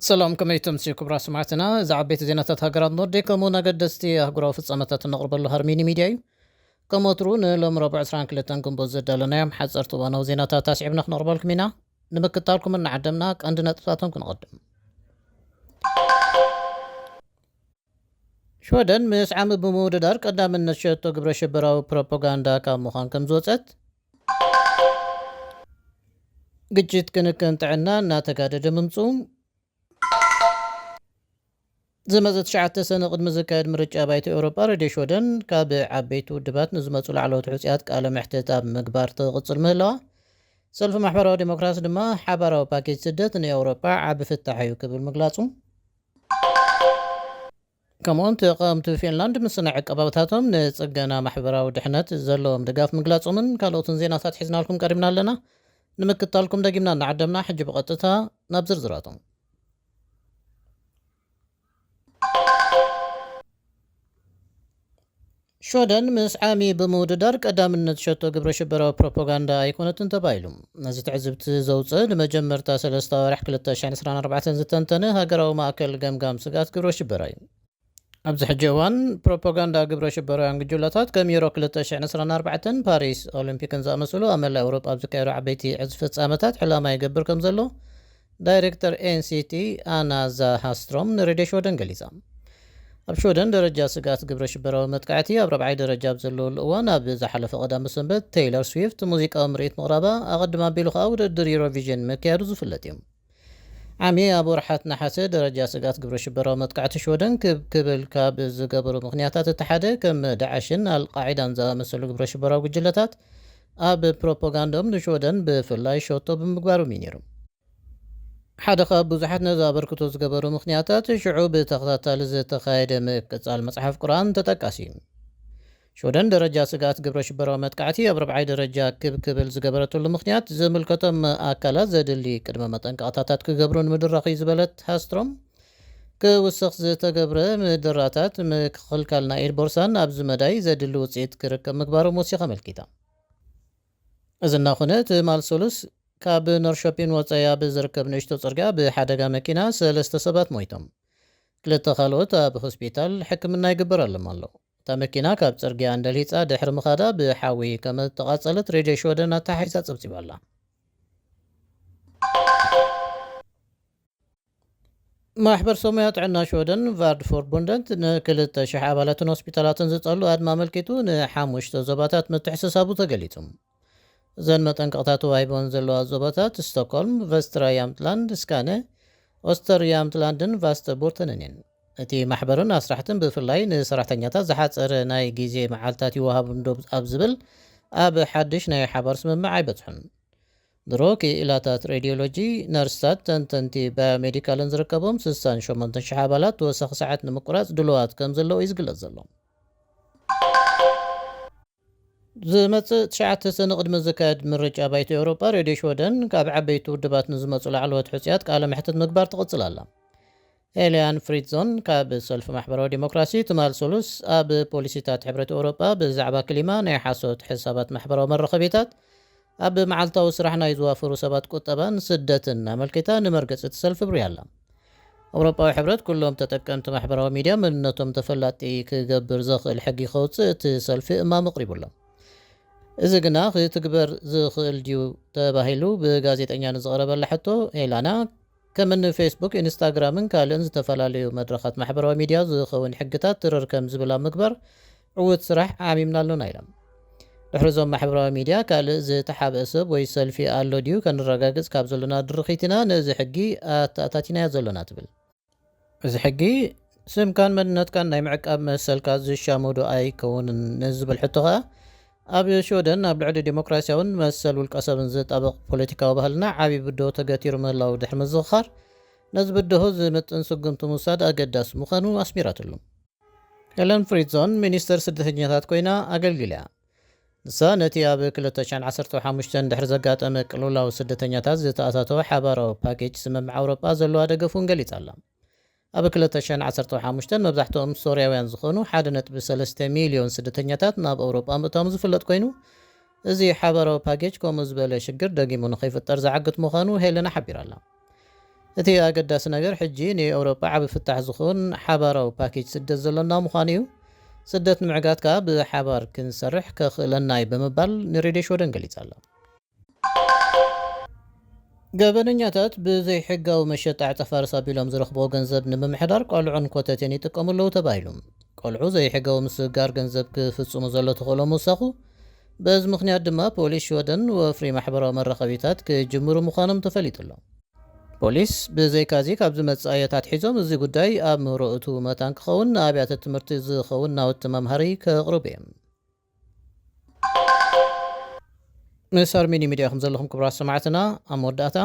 ሰላም፣ ከመይ ትምስዩ ክቡራት ሰማዕትና? እዚ ዓበይቲ ዜናታት ሃገራት ኖርዲክ ከምኡውን ኣገደስቲ ኣህጉራዊ ፍጻመታት እነቕርበሉ ሃርሚኒ ሚድያ እዩ። ከም ወትሩ ንሎሚ ረቡዕ ዕስራን ክልተን ግንቦት ዘዳለናዮም ሓጸርቲ እዋናዊ ዜናታት ኣስዒብና ክነቕርበልኩም ኢና። ንምክታልኩም እናዓደምና ቀንዲ ነጥብታቶም ክንቐድም። ሽወደን ምስ ዓሚ ብምውድዳር ቀዳምነት ሸቶ ግብረ ሽበራዊ ፕሮፓጋንዳ ካብ ምዃን ከም ዝወጸት፣ ግጭት ክንክን ጥዕና እናተጋደደ ምምፅኡ፣ ዝመፀ ትሽዓተ ሰነ ቅድሚ ዝካየድ ምርጫ ባይቶ ኤውሮጳ፣ ረድዮ ሽወደን ካብ ዓበይቲ ውድባት ንዝመፁ ላዕለዎት ሕፁያት ቃለ መሕትት ኣብ ምግባር ትቕፅል ምህላዋ፣ ሰልፊ ማሕበራዊ ዴሞክራሲ ድማ ሓባራዊ ፓኬጅ ስደት ንኤውሮጳ ዓቢ ፍታሕ እዩ ክብል ምግላጹ፣ ከምኡውን ተቓወምቲ ፊንላንድ ምስናይ ዕቀባታቶም ንጽገና ማሕበራዊ ድሕነት ዘለዎም ድጋፍ ምግላጾምን ካልኦትን ዜናታት ሒዝናልኩም ቀሪብና ኣለና። ንምክታልኩም ደጊምና እናዓደምና፣ ሕጂ ብቐጥታ ናብ ዝርዝራቶም። ሽወደን ምስ ዓሚ ብምውድዳር ቀዳምነት ሸቶ ግብረ ሽበራዊ ፕሮፓጋንዳ ኣይኮነትን ተባሂሉ። ነዚ ትዕዝብቲ ዘውፅእ ንመጀመርታ ሰለስተ ኣዋርሕ ክልተ ሽሕን ዕስራን ኣርባዕተን ዝተንተነ ሃገራዊ ማእከል ገምጋም ስግኣት ግብረ ሽበራ እዩ። ኣብዚ ሕጂ እዋን ፕሮፓጋንዳ ግብረ ሽበራውያን ጉጅለታት ከም ዩሮ ክልተ ሽሕን ዕስራን ኣርባዕተን፣ ፓሪስ ኦሊምፒክን ዝኣመሰሉ ኣብ መላእ ኤውሮጳ ኣብ ዝካየዱ ዓበይቲ ዕዝ ፍጻመታት ዕላማ ይገብር ከም ዘሎ ዳይሬክተር ኤንሲቲ ኣና ዛሃስትሮም ንሬድዮ ሽወደን ገሊጻ። ኣብ ሽወደን ደረጃ ስግኣት ግብረ ሽበራዊ መጥቃዕቲ ኣብ ራብዓይ ደረጃ ኣብ ዘለወሉ እዋን፣ ኣብ ዝሓለፈ ቀዳም ሰንበት ቴይለር ስዊፍት ሙዚቃዊ ምርኢት ምቕራባ፣ ኣቐድም ኣቢሉ ከኣ ውድድር ዩሮቪዥን ምክያዱ ዝፍለጥ እዩ። ዓሚ ኣብ ወርሓት ነሓሰ ደረጃ ስግኣት ግብረ ሽበራዊ መጥቃዕቲ ሽወደን ክብ ክብል ካብ ዝገበሩ ምኽንያታት እቲ ሓደ፣ ከም ዳዕሽን ኣልቃዒዳን ዝኣመሰሉ ግብረ ሽበራዊ ጉጅለታት ኣብ ፕሮፓጋንዳኦም ንሽወደን ብፍላይ ሸቶ ብምግባሮም እዩ ነይሩ። ሓደ ካብ ብዙሓት ነዚ ኣበርክቶ ዝገበሩ ምኽንያታት፣ ሽዑ ብተኸታታሊ ዝተኻየደ ምቅጻል መጽሓፍ ቁርኣን ተጠቃሲ እዩ። ሽወደን ደረጃ ስግኣት ግብረ ሽበራዊ መጥቃዕቲ ኣብ ራብዓይ ደረጃ ክብ ክብል ዝገበረትሉ ምኽንያት፣ ዝምልከቶም ኣካላት ዘድሊ ቅድመ መጠንቀቕታታት ክገብሩ ንምድራኽ እዩ ዝበለት ሃስትሮም፣ ክውስኽ ዝተገብረ ምድራታት ምክልካል ናይ ኢድ ቦርሳን ኣብዚ መዳይ ዘድሊ ውጽኢት ክርከብ ምግባሮም ወሲኻ ኣመልኪታ። እዚ እናኾነ፣ ትማል ሰሉስ ካብ ኖርሾፒን ወጻኢ ኣብ ዝርከብ ንእሽቶ ጽርግያ ብሓደጋ መኪና ሰለስተ ሰባት ሞይቶም። ክልተ ካልኦት ኣብ ሆስፒታል ሕክምና ይግበረሎም ኣሎ። እታ መኪና ካብ ጽርግያ እንደልሂጻ ድሕሪ ምኻዳ ብሓዊ ከም እተቓጸለት ሬድዮ ሽወደን ኣተሓሒዛ ጸብጺባ ኣላ። ማሕበር ሰሙያ ጥዕና ሽወደን፣ ቫርድ ፎርቡንደንት፣ ንክልተ ሽሕ ኣባላትን ሆስፒታላትን ዝጸሉ ኣድማ ኣመልኪቱ ንሓሙሽተ ዞባታት ምትሕስሳቡ ተገሊጹ። እዘን መጠንቀቕታ ተዋሂበን ዘለዋ ዞባታት ስቶክሆልም፣ ቨስትራ ያምትላንድ፣ ስካነ፣ ኦስተር ያምትላንድን ቫስተቡርተንን እየን። እቲ ማሕበርን ኣስራሕትን ብፍላይ ንሰራሕተኛታት ዝሓጸረ ናይ ግዜ መዓልታት ይወሃቦም ዶ ኣብ ዝብል ኣብ ሓድሽ ናይ ሓባር ስምምዕ ኣይበጽሑን። ድሮ ክኢላታት ሬድዮሎጂ፣ ነርስታት፣ ተንተንቲ ባዮሜዲካልን ዝርከቦም ስሳን ሸሞንተን ሽሕ ኣባላት ተወሳኺ ሰዓት ንምቁራጽ ድሉዋት ከም ዘለዉ እዩ ዝግለጽ ዘሎ። ዝመጽእ ትሽዓተ ሰነ ቅድሚ ዝካየድ ምርጫ ባይቶ ኤውሮጳ፣ ሬድዮ ሽወደን ካብ ዓበይቲ ውድባት ንዝመጹ ላዕለዎት ሕጹያት ቃለ መሕትት ምግባር ትቕጽል ኣላ። ኤልያን ፍሪትዞን ካብ ሰልፊ ማሕበራዊ ዲሞክራሲ፣ ትማል ሰሉስ ኣብ ፖሊሲታት ሕብረት ኤውሮጳ ብዛዕባ ክሊማ፣ ናይ ሓሶት ሕሳባት ማሕበራዊ መራኸቢታት፣ ኣብ መዓልታዊ ስራሕ ናይ ዝዋፈሩ ሰባት ቁጠባን ስደትን ኣመልኪታ ንመርገጺ እቲ ሰልፊ ኣብርያ ኣላ። ኤውሮጳዊ ሕብረት ኩሎም ተጠቀምቲ ማሕበራዊ ሚድያ መንነቶም ተፈላጢ ክገብር ዘኽእል ሕጊ ከውጽእ እቲ ሰልፊ እማም ኣቕሪቡ ኣሎ። እዚ ግና ክትግበር ዝኽእል ድዩ ተባሂሉ ብጋዜጠኛ ንዝቐረበላ ሕቶ፣ ኤላና፣ ከም እኒ ፌስቡክ፣ ኢንስታግራምን ካልእን ዝተፈላለዩ መድረኻት ማሕበራዊ ሚድያ ዝኸውን ሕግታት ትርር ከም ዝብል ኣብ ምግባር ዕዉት ስራሕ ዓሚምና ኣሎና ኢሎም። ድሕሪ እዞም ማሕበራዊ ሚድያ ካልእ ዝተሓብአ ሰብ ወይ ሰልፊ ኣሎ ድዩ ከንረጋግጽ ካብ ዘሎና ድርኺት ኢና ነዚ ሕጊ ኣተኣታቲናዮ ዘሎና ትብል። እዚ ሕጊ ስምካን መንነትካን ናይ ምዕቃብ መሰልካ ዝሻሙ ዶ ኣይከውንን ንዝብል ሕቶ ኸኣ፣ ኣብ ሽወደን ኣብ ልዕሊ ዲሞክራሲያውን መሰል ውልቀ ሰብን ዝጣበቕ ፖለቲካዊ ባህልና ዓቢ ብድሆ ተገቲሩ ምህላው ድሕሪ ምዝኽኻር፣ ነዚ ብድሆ ዝምጥን ስጉምቲ ምውሳድ ኣገዳሲ ምዃኑ ኣስሚራትሉ። ሄለን ፍሪትዞን ሚኒስተር ስደተኛታት ኮይና ኣገልጊላ እያ። ንሳ ነቲ ኣብ ክልተ ሽሕን ዓሰርተ ሓሙሽተን ድሕሪ ዘጋጠመ ቅልውላው ስደተኛታት ዝተኣታተወ ሓባራዊ ፓኬጅ ስምምዕ ኣውሮጳ ዘለዋ ደገፍ እውን ገሊጻ ኣላ። ኣብ ክልተ ሽሕን ዓሰርተ ሓሙሽተን መብዛሕትኦም ሶርያውያን ዝኾኑ ሓደ ነጥቢ ሰለስተ ሚልዮን ስደተኛታት ናብ ኣውሮጳ ምእታዎም ዝፍለጥ ኮይኑ፣ እዚ ሓባራዊ ፓኬጅ ከምኡ ዝበለ ሽግር ደጊሙ ንኸይፍጠር ዝዓግት ምዃኑ ሄለና ሓቢራ ኣላ። እቲ ኣገዳሲ ነገር ሕጂ ንኤውሮጳ ዓቢ ፍታሕ ዝኸውን ሓባራዊ ፓኬጅ ስደት ዘሎና ምዃኑ እዩ። ስደት ንምዕጋት ከኣ ብሓባር ክንሰርሕ ከኽእለና እዩ ብምባል ንሬድዮ ሽወደን ገሊጻ ኣላ። ገበነኛታት ብዘይሕጋዊ መሸጣ ዕጸፋርስ ኣቢሎም ዝረኽብዎ ገንዘብ ንምምሕዳር ቆልዑን ኮተቴን ይጥቀሙ ኣለዉ ተባሂሉ። ቆልዑ ዘይሕጋዊ ምስግጋር ገንዘብ ክፍጽሙ ዘሎ ተኽእሎ ምውሳኹ፣ በዚ ምኽንያት ድማ ፖሊስ ሽወደን ወፍሪ ማሕበራዊ መራኸቢታት ክጅምሩ ምዃኖም ተፈሊጡ ኣሎ። ፖሊስ ብዘይካዚ ካብ ዝመጽእ ኣየታት ሒዞም እዚ ጉዳይ ኣብ ምህሮ እቱ መታን ክኸውን ንኣብያተ ትምህርቲ ዝኸውን ናውቲ መምሃሪ ከቕርቡ እዮም። ምስ ኣርሜኒ ሚድያ ከም ዘለኹም ክቡራት ሰማዕትና ኣብ መወዳእታ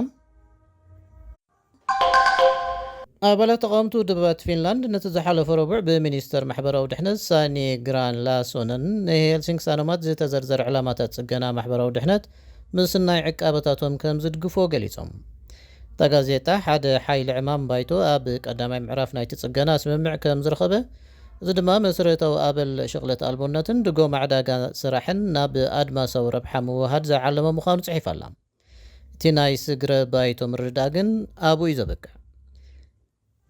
ኣባላት ተቃወምቲ ውድባት ፊንላንድ ነቲ ዝሓለፈ ረቡዕ ብሚኒስተር ማሕበራዊ ድሕነት ሳኒ ግራን ላሶነን ንሄልሲንክ ሳኖማት ዝተዘርዘረ ዕላማታት ጽገና ማሕበራዊ ድሕነት ምስ ናይ ዕቃበታቶም ከም ዝድግፍዎ ገሊጾም። እታ ጋዜጣ ሓደ ሓይሊ ዕማም ባይቶ ኣብ ቀዳማይ ምዕራፍ ናይቲ ጽገና ስምምዕ ከም ዝረኸበ፣ እዚ ድማ መሰረታዊ ኣበል ሽቕለት ኣልቦነትን ድጎማ ዕዳጋ ስራሕን ናብ ኣድማሳዊ ረብሓ ምውሃድ ዝዓለመ ምዃኑ ጽሒፋ ኣላ። እቲ ናይ ስግረ ባይቶ ምርድዳእ ግን ኣብኡ እዩ ዘበቅዕ።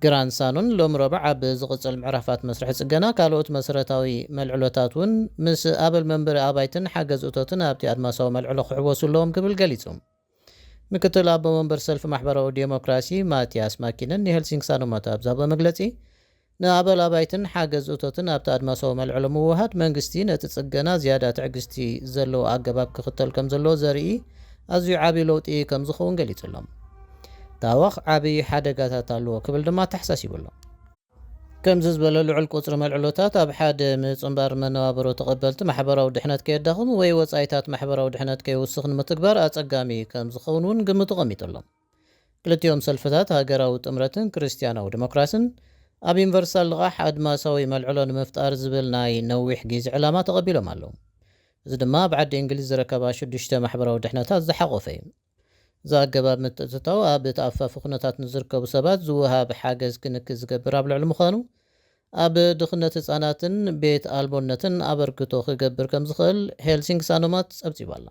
ግራንሳኑን ሎም ረቡዕ ኣብ ዝቕጽል ምዕራፋት መስርሒ ጽገና ካልኦት መሰረታዊ መልዕሎታት እውን ምስ ኣበል መንበሪ ኣባይትን ሓገዝ እቶትን ኣብቲ ኣድማሳዊ መልዕሎ ክሕወሱ ኣለዎም ክብል ገሊጹ። ምክትል ኣቦ መንበር ሰልፊ ማሕበራዊ ዴሞክራሲ ማቲያስ ማኪነን ንሄልሲንክ ሳኖማት ኣብ ዝሃቦ መግለጺ፣ ንኣበል ኣባይትን ሓገዝ እቶትን ኣብቲ ኣድማሳዊ መልዕሎ ምውሃድ መንግስቲ ነቲ ጽገና ዝያዳ ትዕግስቲ ዘለዎ ኣገባብ ክኽተል ከም ዘለዎ ዘርኢ ኣዝዩ ዓቢ ለውጢ ከም ዝኸውን ገሊጹ ኣሎ። ታወኽ ዓቢ ሓደጋታት ኣለዎ ክብል ድማ ኣተሓሳሲቡ ኣሎ። ከምዚ ዝበለ ልዑል ቁጽሪ መልዕሎታት ኣብ ሓደ ምጽንባር መነባብሮ ተቐበልቲ ማሕበራዊ ድሕነት ከየዳኽም ወይ ወጻኢታት ማሕበራዊ ድሕነት ከይውስኽ ንምትግባር ኣጸጋሚ ከም ዝኸውን እውን ግምቱ ቀሚጡ ኣሎ። ክልቲኦም ሰልፍታት ሃገራዊ ጥምረትን ክርስትያናዊ ዲሞክራስን ኣብ ዩኒቨርሳል ልቓሕ ኣድማሳዊ መልዕሎ ንምፍጣር ዝብል ናይ ነዊሕ ግዜ ዕላማ ተቐቢሎም ኣለዉ። እዚ ድማ ኣብ ዓዲ እንግሊዝ ዝረከባ ሽዱሽተ ማሕበራዊ ድሕነታት ዝሓቖፈ እዩ። እዚ ኣገባብ ምትእትታው ኣብ ተኣፋፊ ኩነታት ንዝርከቡ ሰባት ዝወሃብ ሓገዝ ክንክን ዝገብር ኣብ ልዕሊ ምዃኑ፣ ኣብ ድኽነት ህጻናትን ቤት ኣልቦነትን ኣበርክቶ ክገብር ከም ዝኽእል ሄልሲንክ ሳኖማት ጸብጺባ ኣላ።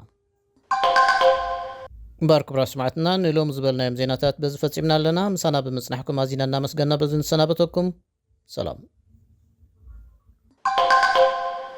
እምበኣር ክቡራት ሰማዕትና ንሎም ዝበልናዮም ዜናታት በዚ ፈጺምና ኣለና። ምሳና ብምጽናሕኩም ኣዚና እናመስገና በዚ ንሰናበተኩም። ሰላም።